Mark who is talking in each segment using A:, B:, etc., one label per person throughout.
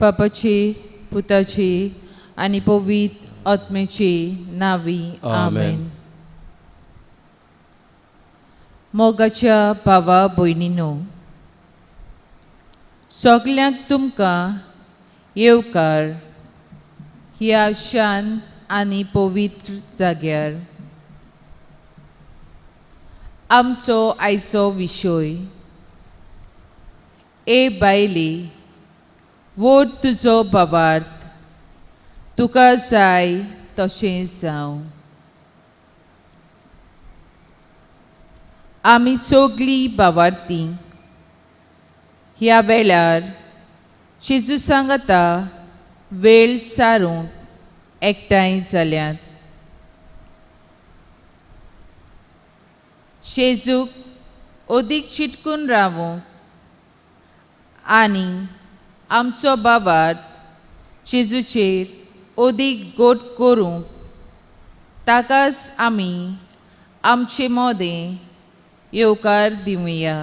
A: बापाची पुताची आनी पवित्र आत्म्याची नावी आमेन. मोगाच्या भावा भयणीनो, सगल्यांक तुमकां येवकार ह्या शांत आनी पवित्र जाग्यार. आमचो आयचो विशय, ए बायले वोट तुजो भावार्थ, तुका जाय तशें जावं. आमी सगळीं भावार्थी ह्या वेळार जेजू सांगता वेळ सारूंक एकठांय जाल्यात. जेजूक अदीक चिटकून रावूंक आनी आमचो भावार्थ जेजूचेर अदीक गोट करूंक ताकाच आमी आमचे मदें येवकार दिवया.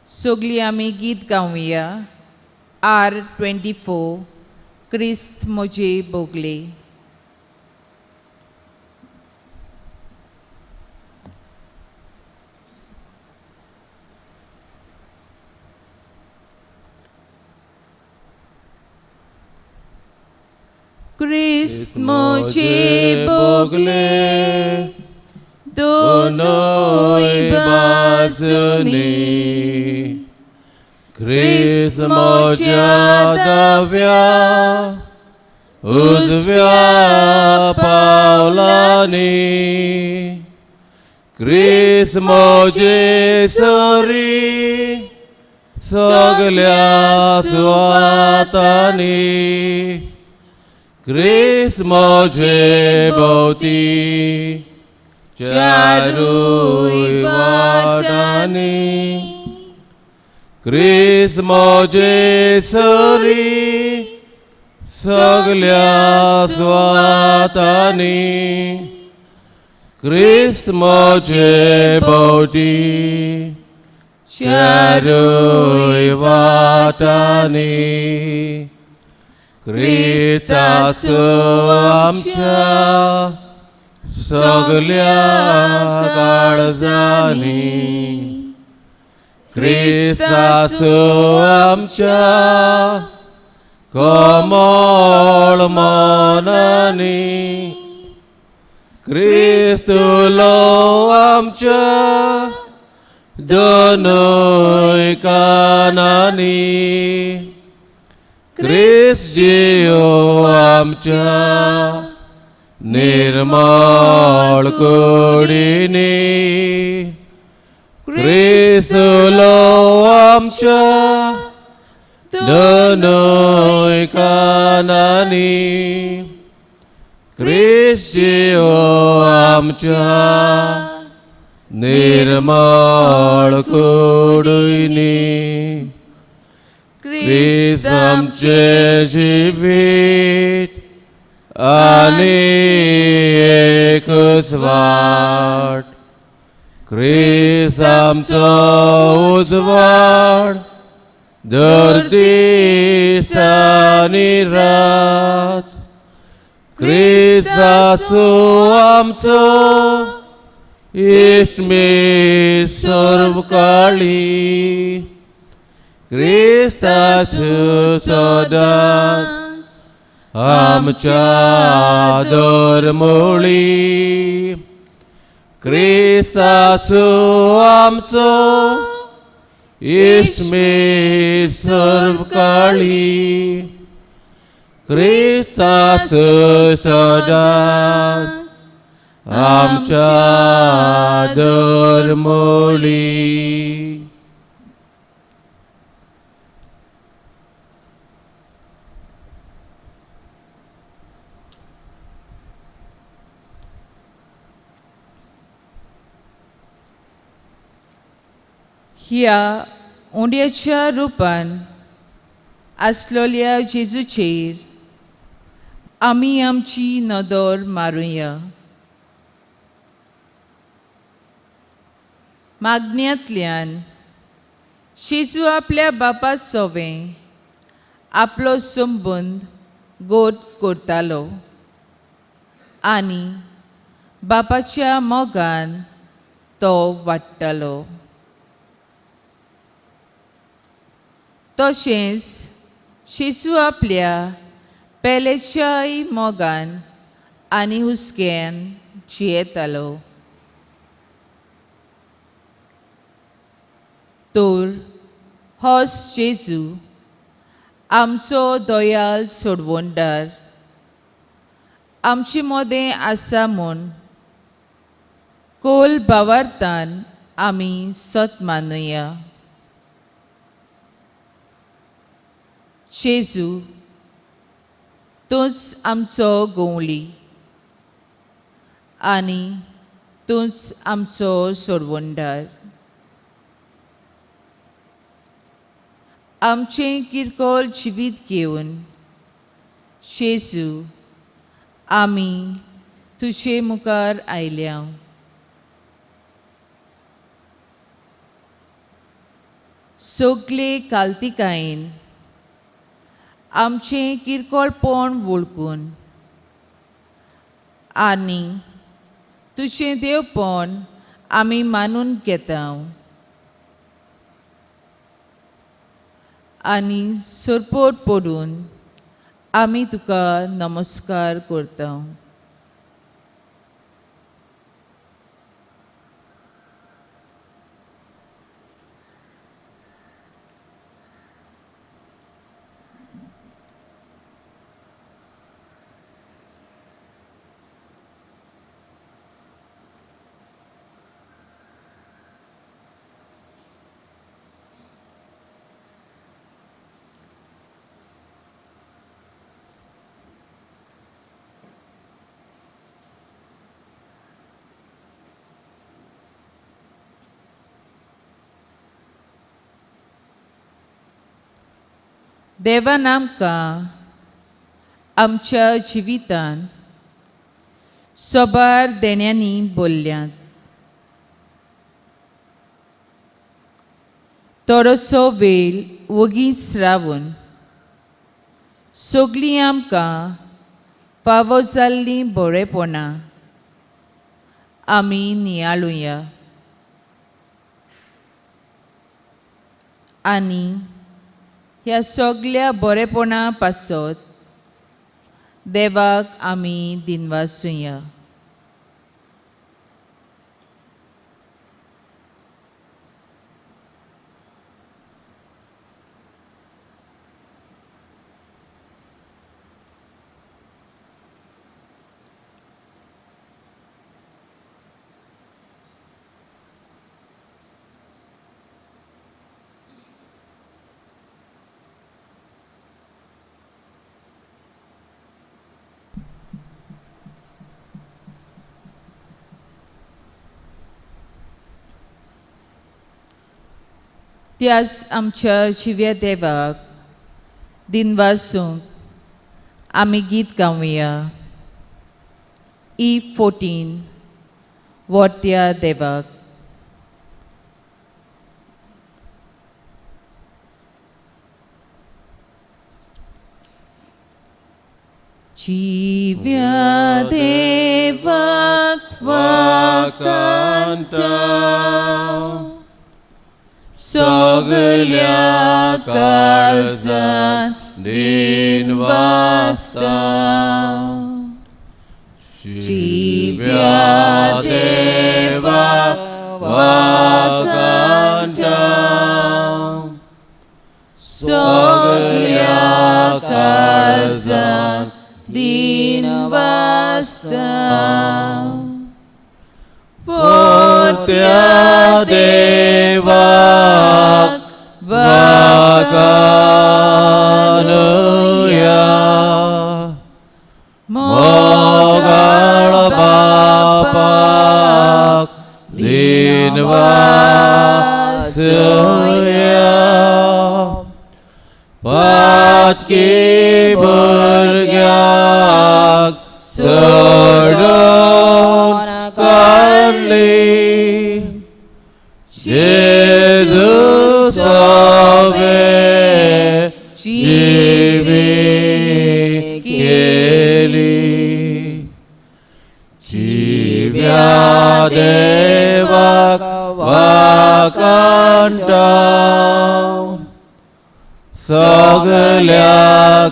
A: सगळीं आमी गीत गावया. R24 क्रिस्त म्हजे बोगले. क्रिस्त म्हजे बोगले दोनूय बाजूनी,
B: क्रिस्त म्हज्या दाव्या उजव्या पावलांनी, क्रिस्त म्हजे सरी सगल्या सुवातांनी, क्रिस्त म्हजे भोंवती चारूय वाटांनी, क्रिस्त म्हजे सरी सगल्या सुवातांनी, क्रिस्त म्हजे भोंवती चारूय वाटांनी, क्रिस्त आसूं आमच्या सगल्या काळजांनी, क्रिस्त आसूं आमच्या कोमळ मनांनी, क्रिस्त उलोवं आमच्या दोनूय कानांनी, क्रिस्त जियो आमच्या निर्मळ कुडींनी, क्रिस्त उलोवं आमच्या दोनूय कानांनी, क्रिस्त जियो आमच्या निर्मळ कुडींनी, क्रिस्त आमचें जिवीत आनी एकच वाट, क्रिस्त आमचो उजवाड दर दीस आनी रात, क्रिस्त आसूं आमचो इश्ट सर्वकाळी, क्रिस्त आसूं सदांच आमच्या दरमुळी, क्रिस्त आसूं आमचो इश्ट सर्वकाळी, क्रिस्त आसूं सदांच आमच्या दरमुळी.
A: ह्या उंड्याच्या रुपान आसलोल्या जेजूचेर आमी आमची नदर मारुया. मागण्यांतल्यान जेजू आपल्या बापा सोवें आपलो संबंद गोड करतालो आनी बापाच्या मोगान तो वाडटालो. तशेंच जेजू आपल्या पेलेच्याय मोगान आनी हुस्क्यान जियेतालो. तर होच जेजू आमचो दयाल सोडवणदार आमचे मदें आसा म्हूण कोल भावार्थान आमी सत मानुया. जेजू तूंच आमचो गोवली आनी तूंच आमचो सोडवणदार. आमचें किरकोळ जिवीत घेवन जेजू आमी तुजे मुखार आयल्या. सगळे कालतिकायेन आमचें किरकोळपण वळखून आनी तुजें देवपण आमी मानून घेता आनी सरपोट पडून आमी तुका नमस्कार करता. देवान आमकां आमच्या जिवितान सोबार देण्यांनी बोल्ल्यात. थोडोसो वेळ वगीच रावन सगळीं आमकां फावो जाल्लीं बरेपणां आमी नियाळुया आनी ह्या सगल्या बरेपणा पासत देवाक आमी दिनवासुया. त्याच आमच्या जिव्या देवाक दिनवासूंक आमी गीत गावया. E 14 वोर्त्या देवाक. जिव्या देवाक वाकांता सगल्या काळजान दिनवासता. जिव्या देवाक वाकांता सगल्या काळजान दिनवासता.
B: पोत्या देवाक वाकानुया मोगाळ बापाक दिनवासुया. पातकी भुरग्याक सोडून काडली जेजू जिव्या देवाक वाकांटा सगल्या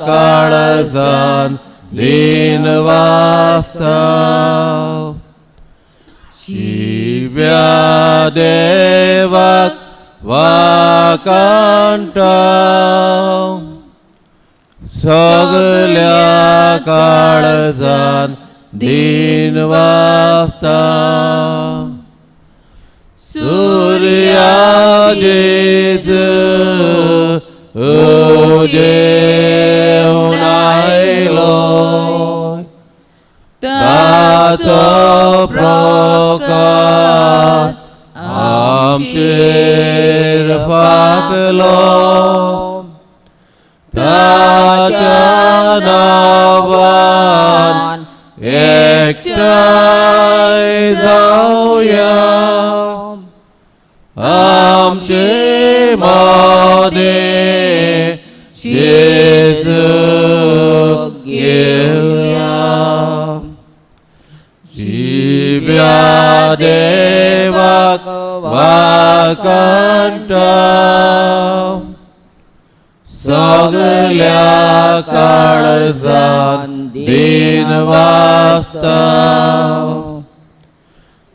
B: काळजान दिन वासता जिव्या देवाक वाकांटा सगल्या काळजान दिन वासता सूर्या जेजू उदेवन आयलो ताचो प्रकाश आमचेर फाकलो ताच्या नांवान एकठांय जावया आमचे मदें जेजू घेवया जिव्या देवाक वाकांटा सगल्या काळजान दिन वासता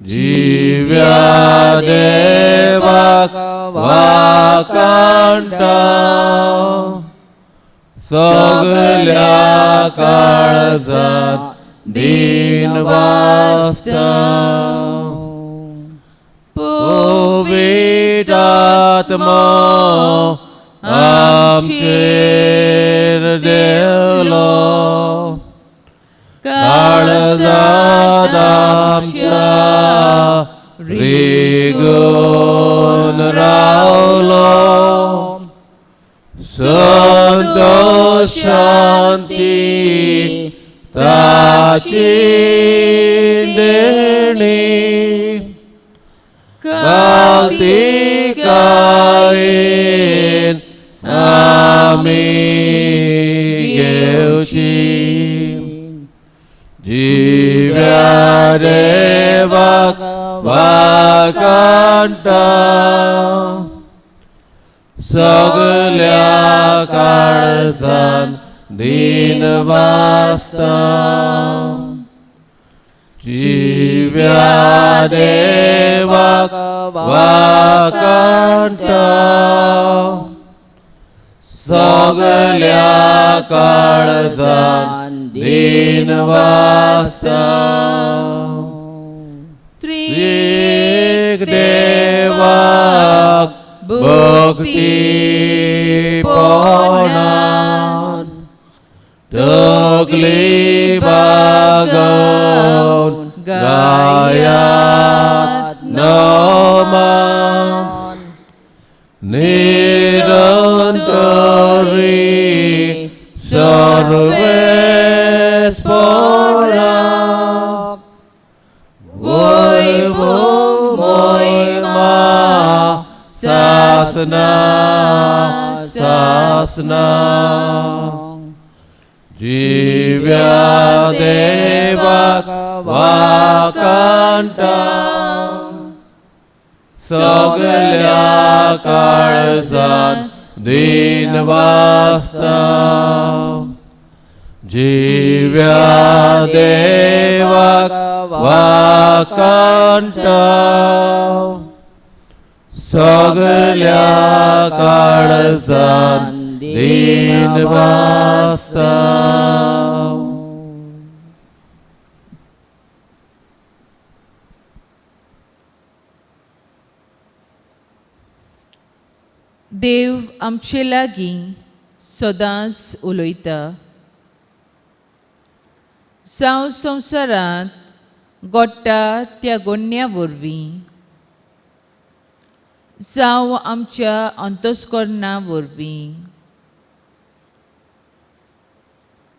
B: जिव्या देवाक वाकांटा सगल्या काळजान दिन वासता पवित्र आत्मो आमचेर देवलो काळजात आमच्या रिगून रावलो संतोष शांती ताची देणी कावतिकायेन आमी घेवची जिव्या देवाक वाकांटा सगल्या काळजान दिन वासता जिव्या देवाक वाकांटा सगल्या काळजान दिन वासता त्रिक देवाक भक्ती पणान तकली बागोवन गायात नमन निरंतरी सर्वेस्परा वैभव महिमा सासना सासना जिव्या देवाक वाकांटा सगल्या काळजान दिन वासता जिव्या देवाक वाकांटा सगल्या काळजान दिन वासता.
A: देव आमचे लागीं सदांच उलयता. जावं संवसारांत गोडटा त्या गोडण्या वरवीं, जावं आमच्या अंतस्करणा वरवीं,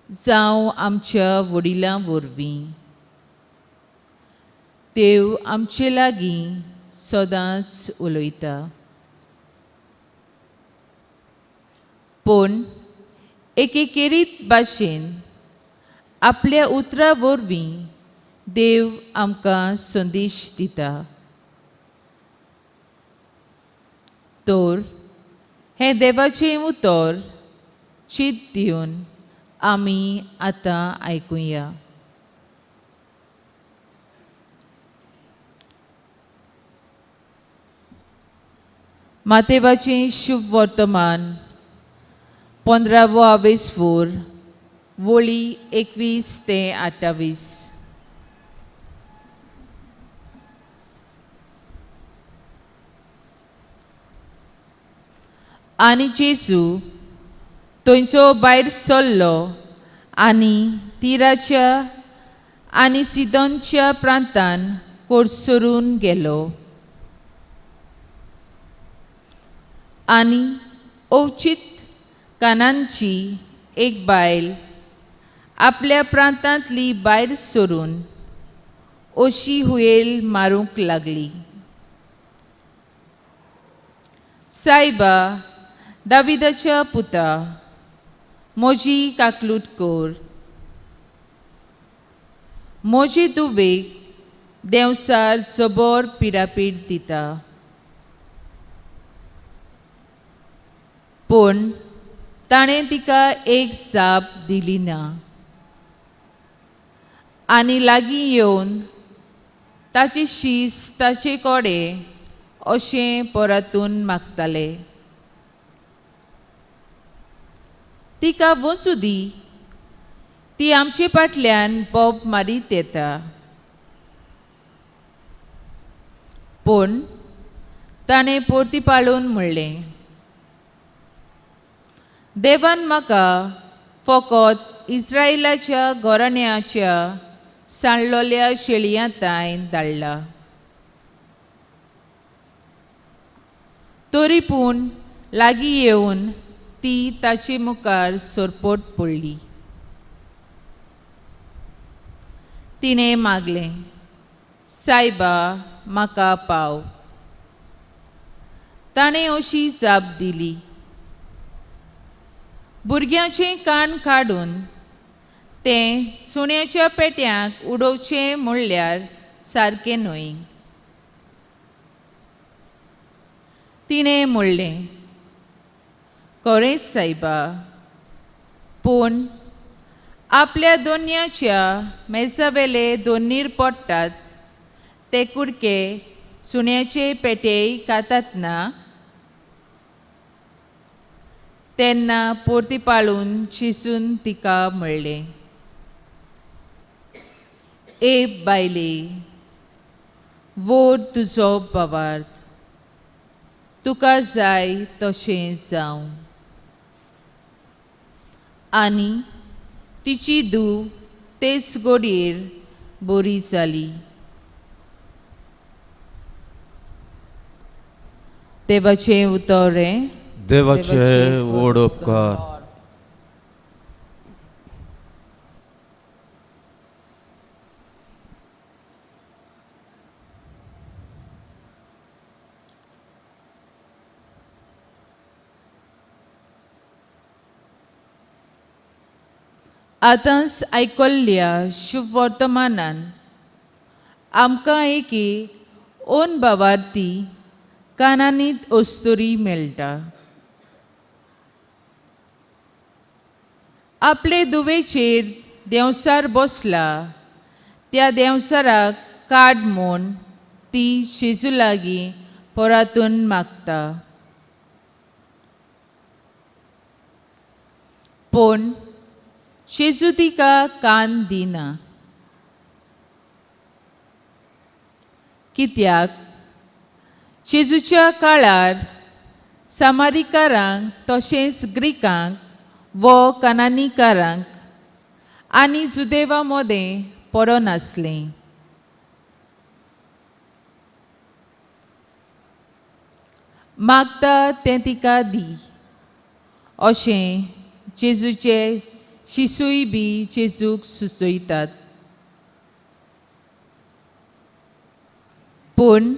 A: जावं आमच्या वडिलां वरवीं, देव आमचे लागीं सदांच उलयता. पूण एकेकेरीत भाशेन आपल्या उतरां वरवीं देव आमकां संदेश दिता। तर हें देवाचें उतर चित दिवन आमी आतां आयकुया। मातेवाचें शुभ वर्तमान 15वो आवेसफूर वळी 21 ते 28। आनी जेजू थंयचो भायर सरलो आनी तिराच्या आनी सिदोनच्या प्रांतान कोडसरून गेलो आनी अवचीत कानांची एक बायल आपल्या प्रांतांतली भायर सरून अशी हुयेल मारूंक लागली, सायबा दाविदाच्या पुता, म्हजी काकलूट कर, म्हजी दुवेक देंवसार जबर पिडापीड दिता। पूण ताणें तिका एक जाप दिली ना आनी लागीं येवन ताची शीस ताचे कडेन अशें परतून मागताले, तिका वचूं दी, ती आमचे फाटल्यान बोब मारीत येता। पूण ताणें परती पाळून म्हणलें, देवान म्हाका फकत इस्रायलाच्या घराण्याच्या सांडलोल्या शेळयां तांय धाडला, तरी पूण लागीं येवन ती ताचे मुखार सरपट पडली। तिणें मागलें, सायबा म्हाका पाव। ताणें अशी जाप दिली, भुरग्यांचें कान काडून तें सुण्याच्या पेट्यांक उडोवचें म्हणल्यार सारकें न्हय। तिणें म्हणलें, खरेंच सायबा, पूण आपल्या दोनयाच्या मेजावेले दोनीर पडटात ते कुडके सुण्याचे पेटेय खातात ना? तेन्ना परती पाळून शिजून तिका म्हणलें, ए बायले, व्हर तुजो भावार्थ, तुका जाय तशें जावं। आनी तिची धूव तेच घडयेर बरी जाली। देवाचें उतर हें।
B: देवाचे व्हड उपकार।
A: आतांच आयकल्ल्या शुभ वर्तमानान आमकां एके ओन भावार्थी कानानीत अस्तुरी मेळटा। आपले दुवेचेर देंवसार बसला त्या देंवसाराक काड म्हूण ती जेजू लागीं परतून मागता, पूण जेजू तिका कान दिना। कित्याक जेजूच्या काळार सामारीकारांक तशेंच ग्रीकांक वो कानानीकारांक आनी जुदेवा मदें पडनासलें। मागता तें तिका दी अशें जेजूचे शिसूय बी जेजूक सुचयतात, पूण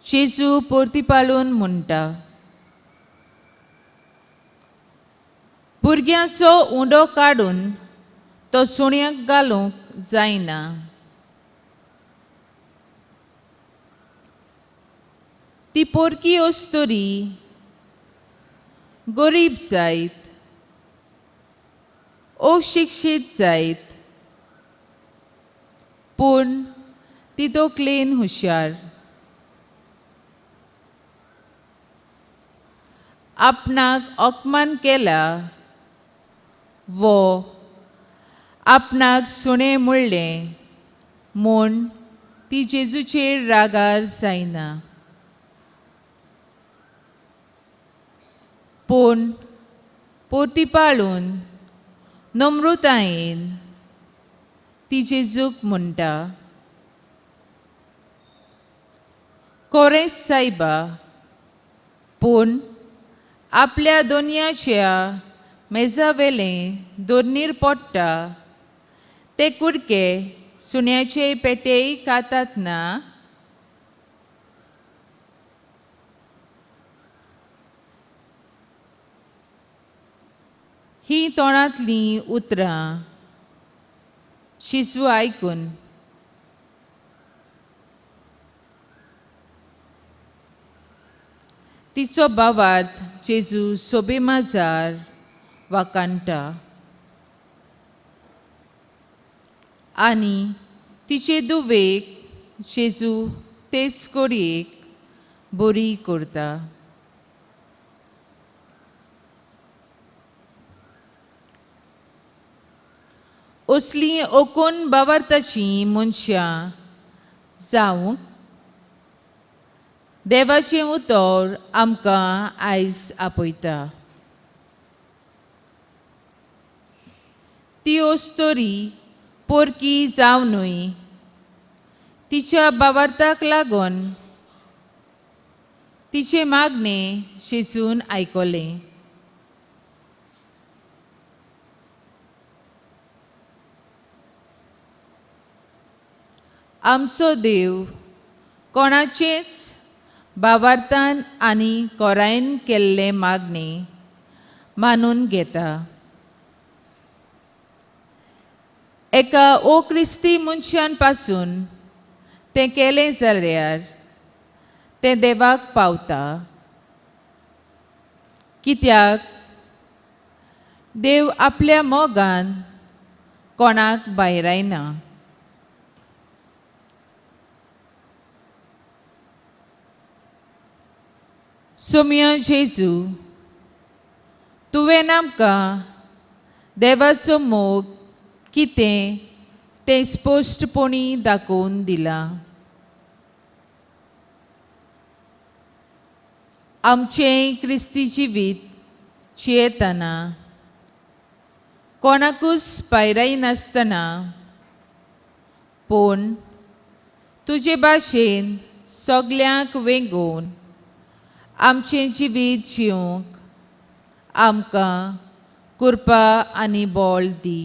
A: जेजू परती पाळून म्हणटा, भुरग्यांचो उंडो काडून तो सुण्याक घालूंक जायना। ती पोरकी अस्तुरी गरीब जायत, अशिक्षीत जायत, पूण ती तकलेन हुशार। आपणाक अपमान केला वो आपणाक सुणें म्हणलें म्हूण ती जेजूचेर रागार जायना, पूण पोती पाळून नम्रतायेन ती जेजूक म्हणटा, कोरेंच सायबा, पूण आपल्या दोनयाच्या मेजावेलें दोर्नीर पडटा ते कुडके सुण्याचे पेटेय खातात ना? ही तोंडांतलीं उतरां शिजू आयकून तिचो भावार्थ जेजू सोबेमाजार वाकाणटा आनी तिचे दुवेक जेजू तेच कोडयेक बरी करता। असलीं ओकून भावार्थाचीं मनशां जावंक देवाचें उतर आमकां आयज आपयता। ती अस्तुरी पोरकी जावनूय तिच्या भावार्थाक लागून तिचें मागणें जेजून आयकलें। आमचो देव कोणाचेच भावार्थान आनी कोरायन केल्लें मागणें मानून घेता। एका ओ क्रिस्ती मनशान पासून तें केलें जाल्यार तें देवाक पावता, कित्याक देव आपल्या मोगान कोणाक भायरायना। सोम्या जेजू, तुवें आमकां देवाचो मोग कितें तें स्पश्टपणी दाखोवन दिलां। आमचें क्रिस्ती जिवीत जियेतना कोणाकूच पायरायनासतना पूण तुजे भाशेन सगल्यांक वेंगोवन आमचें जिवीत जिवंक आमकां कृपा आनी बळ दी।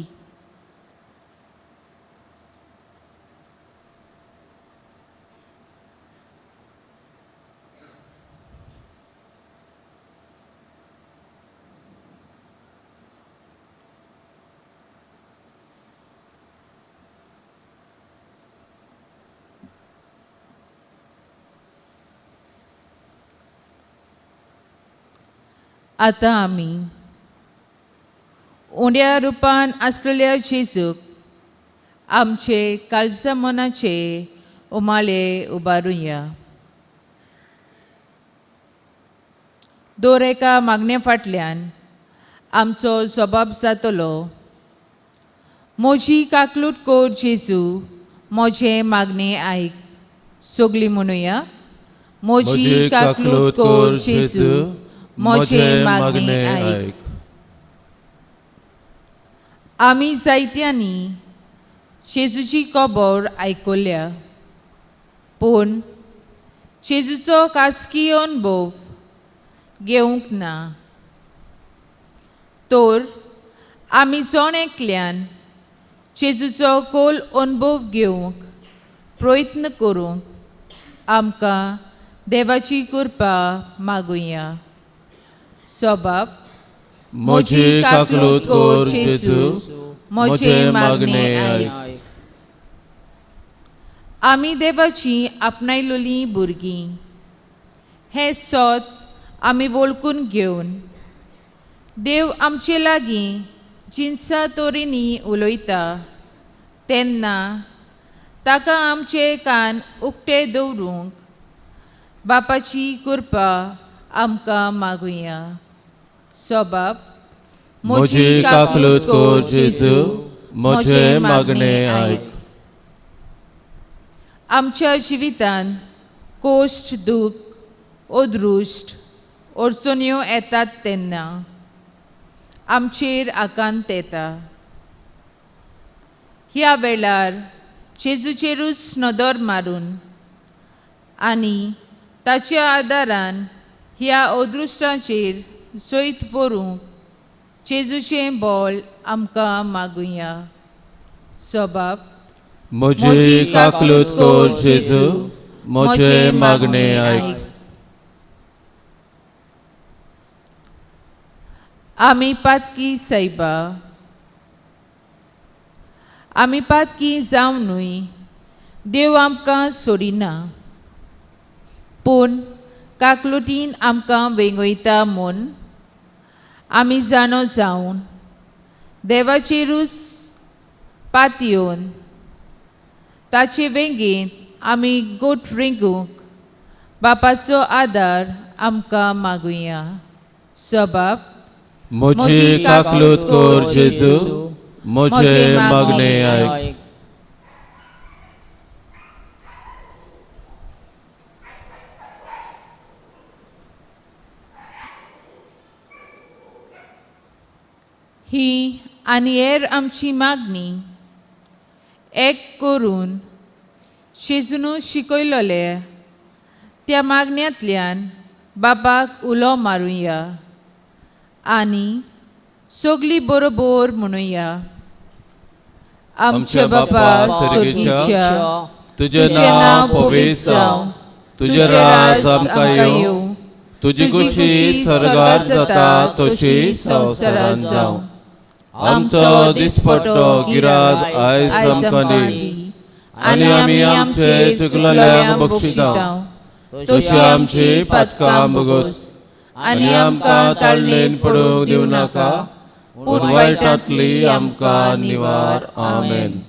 A: आतां आमी उण्या रुपान आसलेल्या जेजूक आमचे काळजा मनाचे उमाळे उबारुया। दर एका मागणे फाटल्यान आमचो जबाब जातलो, म्हजी काकलूट कोर जेजू, म्हजें मागणें आयक। सगळीं म्हणुया, म्हजी काकलूट कोर जेजू, म्हजें मागणें आयक। आमी जायत्यांनी जेजूची खबर आयकल्या, पूण जेजूचो खासगी अणभव घेवंक ना। तर आमी जण एकल्यान जेजूचो खोल अणभव घेवंक प्रयत्न करूंक आमकां देवाची कृपा मागुया। स्वभाव,
B: म्हजी काकलूट कोर जेजू, म्हजें मागणें आयक।
A: आमी देवाची आपणायलोलीं भुरगीं, हें सोत आमी वळखून घेवन देव आमचे लागीं जिनसा तोरींनी उलयता तेन्ना ताका आमचे कान उक्ते दवरूंक बापाची कृपा आमकां मागुया. सोबाब
B: म्हजी काकलूत कर जेजू, म्हजें मागणें आयक.
A: आमच्या जिवितांत कोश्ट, दूख, अदृश्ट, अडचण्यो येतात तेन्ना आमचेर आकांत येता. ह्या वेळार जेजूचेरूच नदर मारून आनी ताच्या आदारान ह्या अदृश्टाचेर जैत व्हरूंक जेजूचें बोल आमकां मागुया. सोबाब
B: म्हजी काकलूत कर जेजू, म्हजें मागणें आयक.
A: आमी पातकी सायबा, आमी पातकी जावनूय देव आमकां सोडिना, पूण काकलुटीन आमकां वेंगयता म्हूण आमी जाणो जावन देवाचेरूच पातयेवन ताचे वेंगेंत आमी गोट रिंगूंक बापाचो आदार आमकां मागुया. सबाब
B: म्हजी काकलूत कर जेजू, म्हजें मागणें आयक.
A: ही आनी हेर आमची मागणी एक करून जेजून शिकयलोले त्या मागण्यांतल्यान बापाक उलो मारुया आनी सगळीं बरोबर म्हणुया. आमच्या बापा स्वर्गीच्या,
B: तुजें नांव पवित्र जावं, तुजें राज आमकां येवं, तुजी खुशी स्वर्गार जाता तशी संवसारांत जावं. आमचो दिसपट्टो गिराज आयज आमकां दी आनी आमी आमचे चुकलेल्यांक बक्षिता तशी आमची पातकां भोगोस आनी आमकां ताळणेन पडूंक दिवं नाका, पूण वायटांतली आमकां निवार. आमेन.